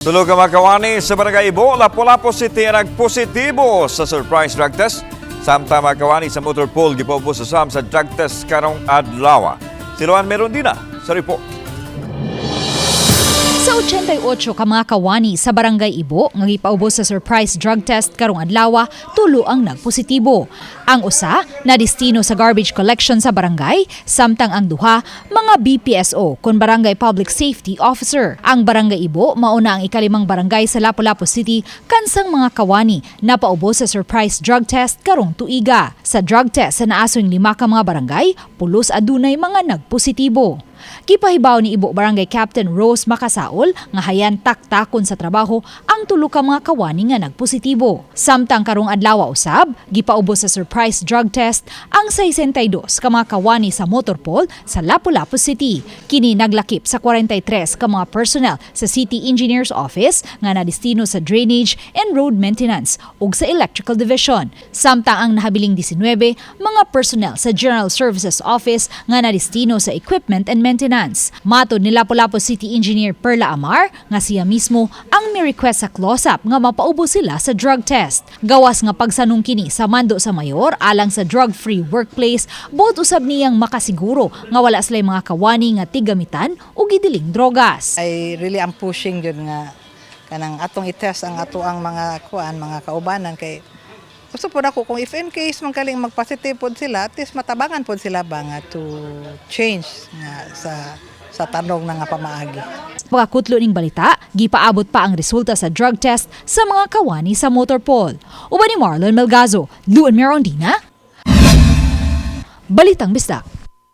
Tulo ka mga kawani sa Barangay Ibo, Lapu-Lapu City ang nagpositibo sa surprise drug test. Samtang mga kawani sa motor pool gipaubos sa SAM sa drug test karong adlaw. Si Luan Merondina sa report. Sa 88 ka mga kawani sa Barangay Ibo nga gipaubos sa surprise drug test karong adlaw, tulo ang nagpositibo. Ang usa na destino sa garbage collection sa barangay, samtang ang duha mga BPSO kon Barangay Public Safety Officer. Ang Barangay Ibo mauna ang ikalimang barangay sa Lapu-Lapu City kansang mga kawani na paubos sa surprise drug test karong tuiga. Sa drug test sa naasoy lima ka mga barangay, pulos adunay mga nagpositibo. Gipahibaw ni Ibo Barangay Captain Rose Makasaol nga hayan taktakon sa trabaho ang tulo ka mga kawani nga nagpositibo. Samtang karong adlaw usab, gipaubos sa surprise drug test ang 62 ka mga kawani sa Motorpol sa Lapu-Lapu City. Kini naglakip sa 43 ka mga personnel sa City Engineer's Office nga nadestino sa drainage and road maintenance ug sa electrical division. Samtang ang nahabiling 19 mga personnel sa General Services Office nga nadestino sa equipment and maintenance. Matod ni Lapu-Lapu City Engineer Perla Amar nga siya mismo ang mi-request sa close-up nga mapaubos sila sa drug test. Gawas nga pagsanong kini sa mando sa mayor alang sa drug-free workplace, buot usab niyang makasiguro nga wala sila mga kawani nga tigamitan o gidiling drogas. I really am pushing jud nga kanang atong i-test ang ato ang mga kuan, mga kaubanan, kay gusto po ako kung if in case man kaling mag-positive pod sila, at least matabangan pod sila ba nga to change nga sa tanong na nga pamaagi. Pagkakutlo ning balita, gipaabot pa ang resulta sa drug test sa mga kawani sa Motorpol. Uban ni Marlon Melgazo, Luan Merondina, Balitang Bisdak.